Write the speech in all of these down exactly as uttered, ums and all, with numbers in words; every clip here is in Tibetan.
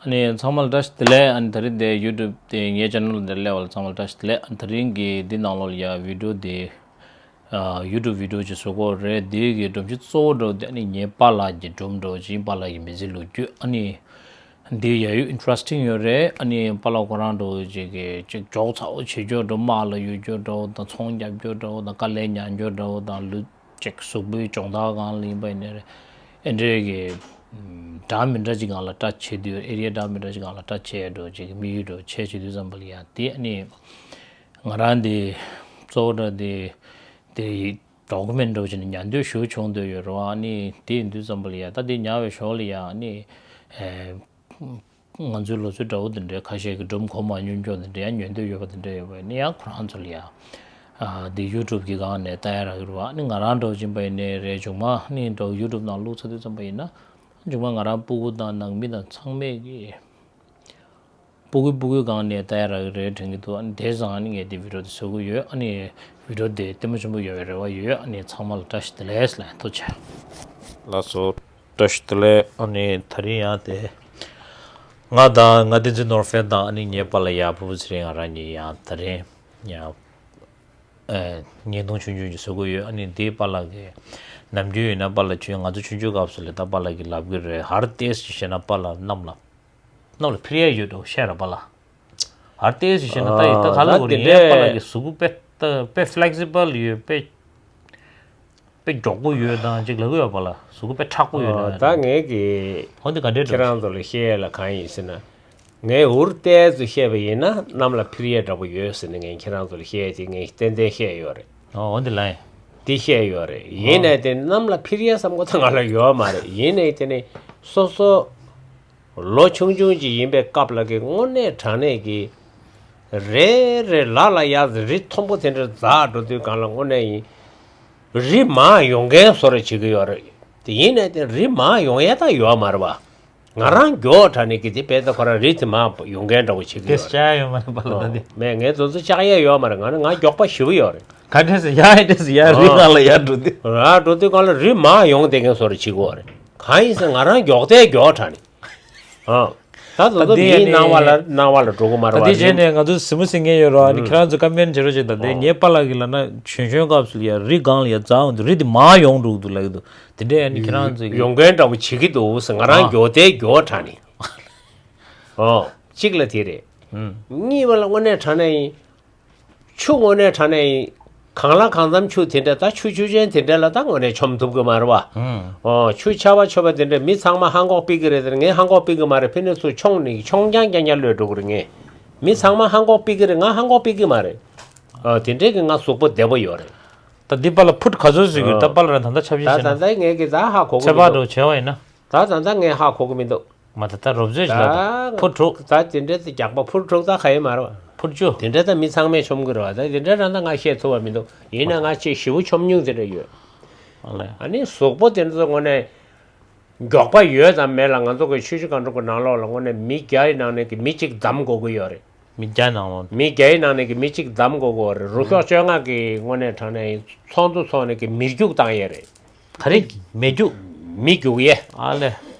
ཨ་ནི་ཚང་མ་ལ་བཀྲ་ཤིས་བདེ་ལེགས། ཨ་ནི་དེ་རིང་འདི་YouTube དེ་ངའི་channel འདིར་སླེབས་པ་ལ་ཚང་མ་ལ་བཀྲ་ཤིས་བདེ་ལེགས། ཨ་ནི་དེ་རིང་གི་འདི་ནང་ལོགས་ལ་ཡ་video དེ་ཨ་YouTube video ཅིག་བཟོ་གི་ཡོད་རེད། འདི་གི་སྒྲོམ་གཞི་གཙོ་བོ་འདྲ་བོ་དེ་ཨ་ནི་ངའི་པཱ་ལགས་ཀྱི་སྒྲུང་འདྲ་བོ་ཅིག་ཡིན། པཱ་ལགས་ཀྱི་མི་ཚེའི་ལོ་རྒྱུས། ཨ་ནི་འདི་ཡ་ཡོད་interesting ཡོད་རེད། ཨ་ནི་པཱ་ལགས་ཁོ་རང་འདྲ་བོ་ཅིག་གིས་ཅིག་འཇོག་ཚ་བོ་བྱེད་རྒྱུ་འདྲ་བོ། དམག་ལ་ཡོད་རྒྱུ་འདྲ་བོ་དང་། ཚོང་རྒྱབ་རྒྱུ་འདྲ་བོ་དང་། དཀའ་ལས་མྱངས་རྒྱུ་འདྲ་བོ་དང་། ལུས་ཅིག་གཟུགས་པོའི་སྦྱོང་བརྡར་སྒང་ལ་ཡིན་པ་ཡིན་ནའི་རེད། ཨེ་འདྲའི་གི་འདྲ་མི་འདྲ་ཅིག་སྒང་ལ་touch བྱེད་དུས། area འདྲ་མི་འདྲ་ཅིག་སྒང་ལ་touch བྱེད་འགྲོ་ཅིག་དམིགས་ཡུལ་འདྲ་བོ་བྱེད་བྱེད་དུས་ཙམ་པ་ལ་ཡ་དེ་ཨ་ནི་ང་རང་དེ་གཙོ་བོ་འདྲ་དེ་དེ་document འདྲ་བོ་བྱས་ནས་ཉན་འདོད་ཞེ་པོ་བྱུང་བསྡད་ཡོད་རེད་བ། ཨ་ནི་དེ་ཡིན་དུས་ཙམ་པ་ལ་ཡ་ད་དེ་ཉར་བའི་ཞོར་ལ་ཡ་ཨ་ནི་ཨེ། ང་ཚོའི་ལོ་ཚོད་འདྲ་བོ་དེ་འདྲའི་ཁ་ཤས་ཀྱི་སྒྲུང་གོ་མ་མྱོང་རྒྱུ་དེ་འདྲ་ཡང་ཉན་འདོད་ཡོད་པ་དེ་འདྲ་ཡོད་པ་ནི་ཡང་ཁོ་རང་ཚོ་ལ་ཡང་ཨ་འདི་YouTube གི་སྒང་ནས་ལྟ་ཡ་རག་གི་རེད་བ། ནི་ང་རང་འདྲ་བོ་ཅིག་ཡིན་པ་ཡིན་ནའི་རེད། མཇུག་མ་ནི་འདྲ་བོ་YouTube ནང་བླུགས་ཚར་དུས་ཙམ་པ་ཡིན་ན་མཇུག་མ་ང་རང་སྤུ་གུ་དང་ནང་མི་དང་ཚང་མས་ཀྱི་སྤུ་གུ་སྤུ་གུའི་སྒང་ནས་ལྟ་ཡ་རག་གི་རེད་དྲན་གྱི་འདུག་ཨ་ནི་དེ་ཙང་ཨ་ནི་ངས་འདི་video དེ་བཟོ་གི་ཡོད། ཨ་ནི་video དེ་ལྟད་མོ་ཆེན་པོ་ཡོད་པའི་རེ་བ་ཡོད། ཨ་ནི་ཚང་མ་ལ་བཀྲ་ཤིས་བདེ་ལེགས་ལ་ཐུགས་རྗེ་ཆེ། ལགས་སོ། བཀྲ་ཤིས་བདེ་ལེགས། ཨ་ནི་དེ་རིང་ཡང་དེ། ང་དང་ང་བསྟན་འཛིན་ནོར་འཕེལ་དང་ཨ་ནི་ངའི་པཱ་ལགས་ཡ་ཕུར་བུ་ཚེ་རིང་ང་རང་གཉིས་ཡང་དེ་རིང་ཡང་ཨེ་བརྙན་ཐུང་ཆུང་ཆུང་ཅིག་བཟོ་གི་ཡོད། ཨ་ནི་དེའི་པཱ་ལགས་ཀྱི་ནམ་རྒྱུན་ཡིན་ན་པཱ་ལགས་ཆུང་ང་ཚོ་ཆུང་ཆུང་སྐབས་སུ་ལས་ད་པཱ་ལགས་ཀྱིས་ལབ་གི་རེད། ཧར་ཏེས་ཅིག་བཤད་ན་པཱ་ལགས་གནམ་ལ་གནམ་ལ་འཕུར་ཡ་ཡོད་འགྲོ་བཤད་ར་པཱ་ལགས། ཧར་ཏེས་ཅིག་བཤད་ན་ད་ཡིན་ད་ག་ལ་ད་གོ་རེད། དེ་ངའི་པཱ་ལགས་འདྲས་ཀྱི་གཟུགས་པོ་དཔེ་ད་དཔེ་flexible ཡོད། དཔེ་དཔེ་མགྱོགས་པོ་ཡོད་དང་ཅིག་ལབ་གི་ཡོད་པཱ་ལགས། གཟུགས་པོ་དཔེ་མཁྲེགས་པོ་ཡོད་ཨོ། ད་ངས་ཀྱི་འོ་འདི་ག་འདྲས་འགྲོ། ཁྱེད་རང་ཚོ་ལ་བཤད་ཡས་ལ་གང་ཡིན་ཟེར་ན། ངས་འུར་ཏེ་ཚོ་བཤད་པ་ཡིན་ན་གནམ་ལ་འཕུར་ཡས་འདྲ་པོ་ཡོད་ཟེར་ནས་ངས་ཁྱེད་རང་ཚོ་ལ་བཤད་དེ་ངས་ཏན་ཏན་བཤད་ཡོད་རེད། ཨོ་འོ་འདི་ལ་ཡིན། འདི་བཤད་ཡོད་རེད། ཡིན་ནའི་དེ་གནམ་ལ་འཕུར་ཡས་བསམ་གོ་ད་ང་ལ་ཡོད་མ་རེད། ཡིན་ནའི་དེ་ནི་སོ་སོ་ལོ་ཆུང་ཆུང་ཅིག་ཡིན་པའི་སྐབས་ལ་གི་དངོས་གནས་དྲང་གནས་ཀྱི་རེ་རེ་ལ་ལ་ཡ་རི་མཐོན་པོ་དེ་འདྲ་འཛེགས་འགྲོ་དུས་སྒང་ལ་དངོས་གནས་ཡིན། རི་མར་ཡོང་མཁན་བཟོ་འདྲ་བྱེད་ཀྱི་ཡོད་རེད། དེ་ཡིན་ནའི་དེ་རི་མར་ཡོང་ཡས་ད་ཡོད་མ་རེད་བ། ང་རང་མགྱོགས་དྲགས་ནས་གི་དེ་དཔེ་ད་ཁོ་རང་རི་དེ་མར་ཡོང་མཁན་འདྲ་བོ་བྱེད་ཀྱི་དེ་ཡོད་རེད། བཅག་ཡ་ཡོད་མ་རེད་པཱ་ལགས། ད་འདི་མེད། ངས་དེ་ཚོ་བཅག་ཡས་ཡོད་མ་རེད། ང་ནི་ང་མགྱོགས་པ་ཞེ་པོ་ཡོད་རེད། ག་འདྲས་སེ་ཡ་ཡ་འདྲས་སེ་ཡ་རི་ཨ་སྒང་ལ་ཡར་འགྲོ་དུས། ར་འགྲོ་དུས་སྒང་ལ་རི་མར་ཡོང་བསྡད་མཁན་བཟོ་འདྲ་བྱེད་ཀྱི་ཡོད་རེད། གང་ཡིན་ཟེར་ང་རང་མགྱོགས་དེ་མགྱོགས་དྲགས་ནས། ཨ། ད་ད་ད་ཚོ་འདི་མིའི་ཡ་ནི་སྣང་བ་ལ་སྣང་བ་ལ་འགྲོ་གི་མ་རེད་ད་བ། འདི་རྗེས་ནས་ང་ཚོ་གཟིགས་མོ་གཟིགས་མཁན་ཡོད་རེད་བ། ཨ་ནི་ཨུམ། ཁྱེད་རང་ཚོ་ཀ་མེན་བྱེད་རོགས་བྱེད་དང་། དེ་ཨོ། ངའི་པཱ་ལགས་ཀྱིས་ལབ་ན་གཞོན་གཞོན་སྐབས་སུ་ལ་ཡ་རི་སྒང་ལ་ཡ་འཛེགས་འོང་དུས་རི་དེ་མར་ཡོང་འགྲོ་གི་འདུག་ལབ་ཀྱི་འདུག་དེ་འདྲས་ཡ་ནི་ཁྱེད་རང་ཚོ་གི་ཡོང་མཁན་འདྲ་བོ་བྱེད་ཀྱི་འདུག་ཟེར། ང་རང་ཨ་མགྱོགས་དེ་མགྱོགས་དྲགས་ནས། ཨོ། གཅིག་ལ་དེ་རེད། ཨུམ། གཉིས་པ་ལ་དངོས་གནས་དྲང་གནས་ཡིན། ཆུ་དངོས་གནས་དྲང་གནས་ཡིན། གང་ལ་གང་འཚམ་ཆུ་དེ་འདྲ་ད་ཆུ་ཆུ་ཆེན་དེ་འདྲ་ལ་ད་དངོས་གནས་མཆོང་ཐུབ་ཀྱི་མ་རེད་བ། ཨུམ། ཨོ། ཆུ་ཆར་པ་ཆོད་པ་དེ་འདྲ་མི་ཚང་མ་ཧ་གོ་ཕོད་ཀྱི་རེད་དེ། ངས་ཧ་གོ་ཕོད་ཀྱི་མ་རེད། ཕ་ནས་ཚུར་མཆོང་ནས་མཆོང་རྐྱང་རྐྱང་རྐྱང་གློད་འགྲོ་གི་རེད། ངས་མི་ཚང་མ་ཧ་གོ་ཕོད་ཀྱི་རེད། ང་ཧ་གོ་ཕོད་ཀྱི་མ་རེད། ཨོ། དེ་འདྲས་ཀྱི་ང་གཟུགས་པོ་བདེ་པོ་ཡོད་རེད། ད་འདི་པཱ་ལགས་ཕུཊ་ག་ཚོད་ཟེར་གྱི་ཡོད། ད་ཨོ། པཱ་ལགས་རང་ད་ལྟ་ཆ་བཞག་ད་བྱས་ན། ད་ལྟ་ངས་ཀྱི་ད་ཧ་གོ་གི་ཚོད་མི་དཔག་འདུག་འདྲ་བྱས་པ་ཡིན་ན། ད་ད་ལྟ་ངས་ཧ་གོ་གི་མི་འདུག་མ་ད་ལྟ་རོབ་ཙམ་ཞིག་ལ་ད་ད་ཕུཊ་དྲུག་ད་དེ་འདྲ་དེ་རྒྱག་པ་ཕུཊ་དྲུག་ད་ག་ཡེ་མ་རེད་བ། ཕུཊ་བཅུ། དེ་འདྲ་ད་མི་ཚང་མས་ཆོམ་གི་རེད་བ། ད་དེ་འདྲ་རང་ད་ང་བཤད་ཐུབ་པ་མི་འདུག་ཡིན་ན་ང་ཆེས་ཞེ་པོ་ཆོམ་མྱོང་དེ་འདྲ་ཡོད། ཨ་ལས། ཨ་ནི་གཟུགས་པོ་དེ་འདྲ་ཚོ་དངོས་གནས་མགྱོགས་པ་ཡོད་དམ་མེད་ལ། ང་ཚོ་གི་ཆུ་བཞི་སྒང་དྲུག་གི་ནང་ལོགས་ལ་དངོས་གནས་མི་བརྒྱ་ཡི་ནང་ནས་ཀྱི་མི་གཅིག་འདམ་དགོས་ཀྱི་ཡོད་རེད། མི་བརྒྱ་ནང་ལོགས། མི་བརྒྱ་ཡི་ནང་ནས་ཀྱི་མི་གཅིག་འདམ་དགོས་ཀྱི་ཡོད་རེད། རུ་ཤོག་བཅོ་ལྔ་གི་དངོས་གནས་དྲང་གནས་ཚོགས་འདུ་ཚོགས་ནས་ཀྱི་མི་རྒྱུག་བཏང་ཡས་རེད། ག་རེ། མེ་རྒྱུག་མི་རྒྱུག་ཡས། ཨ་ལས།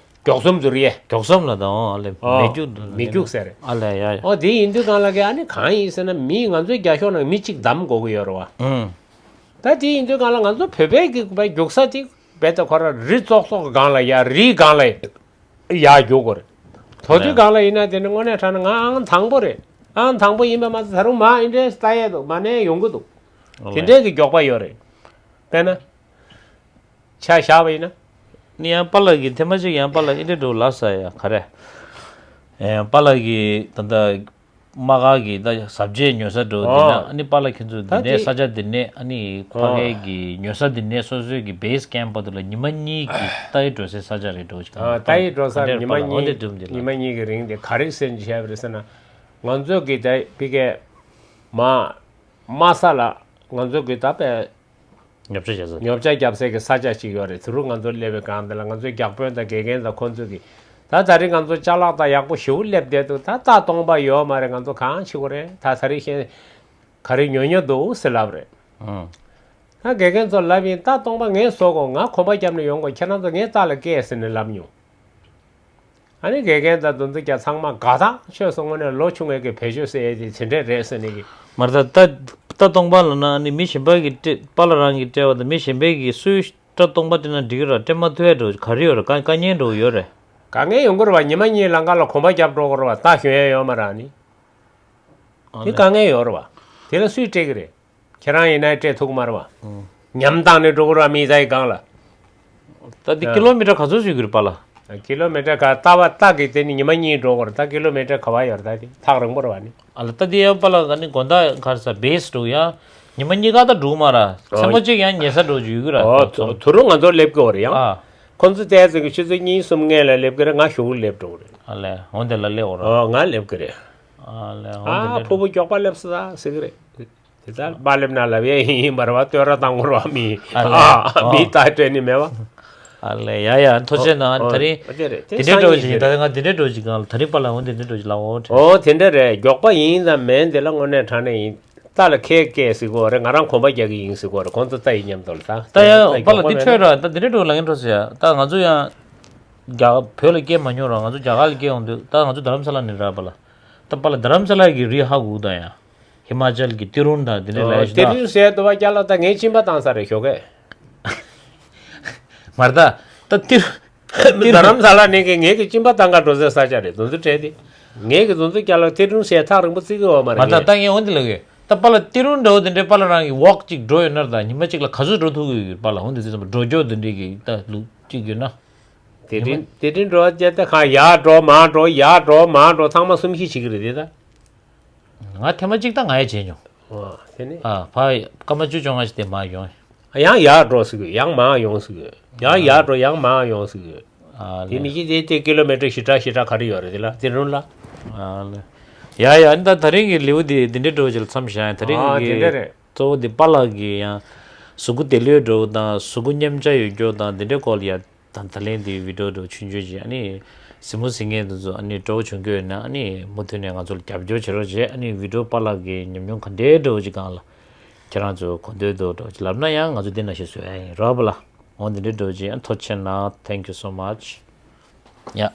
མགྱོགས་ཚོམ་འཛུར་ཡས། མགྱོགས་ཚོམ་ལ་དང་ཨ་ལས། ཨོ། མེ་རྒྱུག་འདུག་མི་རྒྱུག་ཟེར་རེད། ཨ་ལས་ཡ་ཡ། ཨོ་དེ་ཡིན་དུས་སྒང་ལ་གི་ཨ་ནི་གང་ཡིན་ཟེར་ན་མི་ང་ཚོའི་རྒྱ་ཤོག་ནང་མི་གཅིག་འདམ་དགོས་ཀྱི་ཡོད་རེད་བ། ཨུམ། ད་དེ་ཡིན་དུས་སྒང་ལ་ང་ཚོ་བོད་པའི་གི་བ་རྒྱུག་ས་དེ་བས་ད་ཁོ་ར་རི་ཙོག་ཙོག་གི་སྒང་ལ་ཡ་རིའི་སྒང་ལ་ཡ་རྒྱུག་དགོས་རེད། དོ་དུས་སྒང་ལ་ཡིན་ན་དེ་ནི་དངོས་གནས་དྲང་ན་ང་ཨང་དང་པོ་རེད། ཨང་དང་པོ་ཡིན་པ་མ་ཚད་ད་རུང་མ་ཨིན་འདྲའི་ལྟ་ཡས་འདུག་མ་ནས་ཡོང་གི་འདུག་དེ་འདྲའི་གི་མགྱོགས་པ་ཡོད་རེད། དཔེར་ན། ཆ་བཞག་པ་ཡིན་ན། ནི་ཡང་པཱ་ལགས་ཀྱིས་ཐེངས་མ་གཅིག་ཡང་པཱ་ལགས་ཨིན་དྲི་འགྲོ་ལབ་ས་ཡ་ག་རེ། ཨེ་པཱ་ལགས་ཀྱིས་ད་ལྟ་དམག་སྒར་གྱི་ད་ཟབ་རྒྱས་ཉོ་ས་འགྲོ་འདི་ན་ཨོ། ཨ་ནི་པཱ་ལགས་ཁྱེད་ཚོ་འདི་ནས་ད་ས་ཆ་འདི་ནས་ཨ་ནི་ཕ་ཨོ། གའི་གི་ཉོ་ས་འདི་ནས་སོ་སོའི་གི་base camp བར་དུ་ལ་ཉི་མ་གཉིས་ཀྱི་ལྟ་ཡི་འགྲོ་སའི་ས་ཆ་རེད་འགྲོ་ཅིག་ཨ་ལྟ་ཡི་འགྲོ་ས་ཉི་མ་གཉིས་ཉི་མ་གཉིས་ཀྱི་རིང་དེ་ག་རེ་ཟེར་བྱས་པ་རེད་ཟེར་ན། ང་ཚོ་གི་ད་ཕ་གའི་མ་དམའ་ས་ལ་ང་ཚོ་གི་ད་པའི། ཉོ་ཆ་རྒྱབ་ས། ཉོ་ཆ་རྒྱབ་སའི་གི་ས་ཆ་ཅིག་ཡོད་རེད། དེ་རུ་ང་ཚོ་སླེབས་པའི་སྒང་དེ་ལ་ང་ཚོའི་བརྒྱ་དཔོན་དང་དགེ་རྒན་དང་ཁོང་ཚོ་གི་ད་ད་རེས་ང་ཚོ་ཅ་ལག་དང་ཡག་པོ་ཞེ་པོ་སླེབས་བསྡད་འདུག་ད་རྟ་སྟོང་པ་ཡོད་མ་རེད། ང་ཚོ་གང་བྱེད་དགོས་རེད། ད་ད་རེས་ཤེས་ག་རེ་ཉོ་ཉོ་འདུག་ཟེར་ལབ་རེད། ཨང་། ད་དགེ་རྒན་ཚོ་ལབ་ཡིན། རྟ་སྟོང་པ་ངས་བཟོ་དགོས། ང་གོམ་པ་བརྒྱབ་ནས་ཡོང་དགོས། ཁྱེད་རང་ཚོ་ངའི་རྟ་ལ་བཀལ་ཟེར་ནས་ལབ་མྱོང་། ཨ་ནི་དགེ་རྒན་དང་དེ་ཚོ་ཀྱང་ཚང་མ་དགའ་ཐག་ཆོད་སོང་། དངོས་གནས་ལོ་ཆུང་བའི་གི་བེད་སྤྱོད་ཟེར་ཡས་དེ་དེ་འདྲས་རེད་ཟེར་ནས་གི། མ་རེད་ད། ད་ལྟ་སྟོང་པ་ལབ་ན་ཨ་ནི་མི་གཞན་པ་གིས་སྤྲད། པཱ་ལགས་རང་གིས་སྤྲད་པ་དང་མི་གཞན་པས་ཀྱིས་སུས་སྐྲ་སྟོང་པ་སྤྲད་ན་འགྲིག་གི་རེད། སྤྲད་མ་ཐུབ་ཡ་འདྲ་བོ་ག་རེ་ཡོད་རེད། དཀའ་དཀའ་ངལ་འདྲ་བོ་ཡོད་རེད། དཀའ་ངལ་ཡོང་གི་རེད་བ། ཉི་མ་གཉིས་ལམ་ཁ་ལ་གོམ་པ་རྒྱབ་འགྲོ་གི་རེད་བ། རྟ་ཞོན་ཡ་ཡོད་མ་རེད། ཨ་ནི། ཨ་དེ་ལེ། དཀའ་ངལ་ཡོད་རེད་བ། དེ་ལ་སུས་སྤྲད་གི་རེད། ཁྱེད་རང་ཡིན་ན་སྤྲད་ཐུབ་ཀྱི་མ་རེད་བ། ཨང་། ཉམས་བཏང་ནས་འགྲོ་གི་རེད་བ། མི་ཚ་ཡི་སྒང་ལ། ད་དེ་ཨ། ཀི་ལོ་མི་ཊར་ག་ཚོད་ཚུད་ཀྱི་རེད་པཱ་ལགས། ཀི་ལོ་མི་ཊར་ག་རྟ་བ་རྟ་གི་དེ་ནི་ཉི་མ་གཉིས་འགྲོ་གི་རེད། ད་ཀི་ལོ་མི་ཊར་ག་བ་ཡོད་རེད། ད་དེ་ཐག་རིང་པོ་རེད་བ་ནི། ཨ་ལ་ད་དེ་ཡང་པཱ་ལགས་ཨ་ནི་དགོང་དག་ག་རེ་ཟ་བེས་འགྲོ་ཡ། ཉི་མ་གཉིས་ཀ་ད་འགྲོ་གི་མ་རེད། ཨོ། མཚན་མོ་གཅིག་ཡང་ཉལ་ས་འགྲོ་རྒྱུ་ཡོད་ཀྱི་རེད། ཨོ། དུ་དུ་རུ་ང་ཚོ་སླེབས་ཀྱི་ཡོད་རེད་ཡང་། ཨ། ཁོང་ཚོ་བལྟས་ཚོད་ཀྱི་ཆུ་ཚོད་གཉིས་གསུམ་སྔོན་ལ་སླེབས་ཀྱི་རེད། ང་གཞུག་གུ་སླེབས་འགྲོ་གི་རེད། ཨ་ལས། འོ་དེ་ལ་སླེབས་འོ་ར། ཨོ། ང་སླེབས་ཀྱི་རེད། ཨ་ལས། འོ་དེ་ཨ་ལས་ཕུ་བོ་མགྱོགས་པ་སླེབས་སོང་ཟེར་གྱི་རེད། དེ་ལྟར་མ་སླེབས་ན་ལབ་ཡས་ཡིན་པ་རེད་བ། བསྟོད་ར་བཏང་དགོས་རེད་བ་མི། ཨ་ལས། ཨ། ཨོ། མི་ལྟ་སྤྲད་ནི་མེད་བ། ཨ་ལས། ཡ་ཡ། ཐུགས་རྗེ་གནང་། ཨོ། ད་རིང་ཨ་དེ་རེད། དེ་དེ་འདྲའི་སང་འགྲོ་ཉིན་ཞིག་ཡིན། ད་ང་དེ་འདྲའི་འགྲོ་ཞིག་གང་ལ། ད་རིང་པཱ་ལགས་འོ་དེ་འདྲའི་འགྲོ་ཞིག་ལབ་འོ་དྲན། ཨོ། དེ་འདྲ་རེད། མགྱོགས་པ་ཡིན་དང་མིན་དེ་ལ་དངོས་གནས་དྲང་གནས་ཡིན། རྟ་ལ་ཁལ་བཀལ་ཟེར་གྱི་ཡོད་རེད། ང་རང་གོམ་པ་རྒྱག་གི་ཡིན་ཟེར་གྱི་ཡོད་རེད། ཁོང་ཚོ་རྟ་ཡི་མཉམ་དུ་ལ་ད། ད་ཡ་པཱ་ལགས་འདི་འཕྲོད་ར། ད་འདི་འདྲ་འགྲོ་ལ་ངན་འགྲོ་ཟེར་ཡ། ད་ང་ཚོ་ཡང་རྒྱ་བོད་ལ་སྐྱེས་མ་མྱོང་ར། ང་ཚོ་རྒྱ་གར་ལ་སྐྱེས་ཡོང་དུས་ད་ང་ཚོ་རྡ་རམ་ས་ལ་ནས་ར་པཱ་ལགས། ད་པཱ་ལགས་རྡ་རམ་ས་ལ་གི་རི་ཧ་གོ་གི་ད་ཡ། ཧི་མ་ཅལ་གི་ཏི་རུང་དང་འདི་འདྲ་ལ་ཡ་ཞིག་ད། ཏི་རུང་ཟེར་དུ་བ་རྒྱ་ལ་ད་ངའི་གཅིན་པ་བཏང་ས་རེད་ཞོགས་ཀས། མ་རེད་ད། ད་ཏི་རུང་། རྡ་རམ་ས་ལ་ནས་ཀྱི་ངེད་ཀྱི་གཅིན་པ་བཏང་ག་འགྲོ་སའི་ས་ཆ་རེད། དེ་ཚོ་སྤྲད་དེ། ངེད་ཀྱི་དེ་ཚོ་རྒྱ་ལ་ཏི་རུང་ཟེར་ཐག་རིང་པོ་བརྩི་གི་ཡོད་མ་རེད། མ་ད་ངས། ད་ངས་འོན་ཏེ་ལབ་གི། ད་པཱ་ལགས་ཏི་རུང་འདྲ་བོ་དེ་འདྲའི་པཱ་ལགས་རང་གི་ཝོག་ཅིག་འགྲོ་ཡོད་ན་ར། ད་ཉི་མ་གཅིག་ལ་ག་ཚོད་འགྲོ་ཐུབ་ཀྱི་ཡོད་པཱ་ལགས། འོན་ཏེ་དེ་ཚོ་འགྲོ་སྐྱོད་དེ་འདྲའི་གི་ད་ལུགས་གཅིག་ཡོད་ན། དེ་ཉི་མ་རིང་དེ་རིང་འགྲོ་བ་བྱས་ད་གང་ཡར་འགྲོ་མར་འགྲོ་ཡར་འགྲོ་མར་འགྲོ་ཚང་མ་གསུམ་བཞི་བྱེད་ཀྱི་རེད་དེ་ད། ང་ཐེངས་མ་གཅིག་ད་ང་ཡ་བྱས་མྱོང་། ཨོ། དེ་ནི། ཨ་ཕ་སྐར་མ་བཅུ་བཅོ་ལྔ་ཞིག་དེ་མར་ཡོང་། ཡང་ཡར་འགྲོ་ཟེར་གི། ཡང་མར་ཡོང་ཟེར་གི། ཡང་ཡར་འགྲོ་ཡང་མར་ཡོང་ཟེར་གི། ཨ་དེ་ལས། མི་གཅིག་དེ་དེ་ཀི་ལོ་མི་ཊར་བཞི་ཕྲག་བཞི་ཕྲག་ག་རེ་ཡོད་རེད་དེ་ལ་དེ་རུང་ལ། ཨ་ལས། ཡ་ཡ། ད་ད་རིང་གི་ལེའུ་དེ་འདི་འདྲའི་འགྲོ་ཅིག་ལ་མཚམས་བཞག་ཡིན། ད་རིང་ཨ་གི་དེ་འདྲ་རེད། གཙོ་བོ་དེ་པཱ་ལགས་ཀྱི་ཡང་གཟུགས་པོ་བདེ་ལོས་འགྲོ་དང་གཟུགས་པོ་མཉེན་ཆ་ཡོད་རྒྱུ་དང་འདི་འདྲའི་སྐོར་ལ་ཡ། ད་ད་ལན་འདི་བི་ཌིའོ་འགྲོ་ཆུང་ཆུང་ཅིག་ཨ་ནི་གཟིགས་མོ་གཟིགས་མཁན་དེ་ཚོ་ཨ་ནི་སྤྲོ་བོ་བྱུང་རྒྱུ་ཡོད་ན་ཨ་ནི་མུ་མཐུད་ནས་ང་ཚོ་ལ་རྒྱབ་སྐྱོར་བྱེད་རོགས་བྱེད། ཨ་ནི་བི་ཌིའོ་པཱ་ལགས་ཀྱི་ཉམས་མྱོང་ག་འདྲའི་འགྲོ་ཅིག་སྒང་ལ་ཁྱེད་རང་ཚོ་གོ་འདོད་འདུག་འགྲོ་ཅིག་ལབ་ན་ཡང་ང་ཚོ་འདི་ན་ཞིག་བཟོ་ཡ་ཡིན་རོགས་པ་ལ། འོ་འདི་འདྲའི་འགྲོ་ཅིག་ཨ་ཐུགས་རྗེ་གནང་། Thank you so much. ཡ།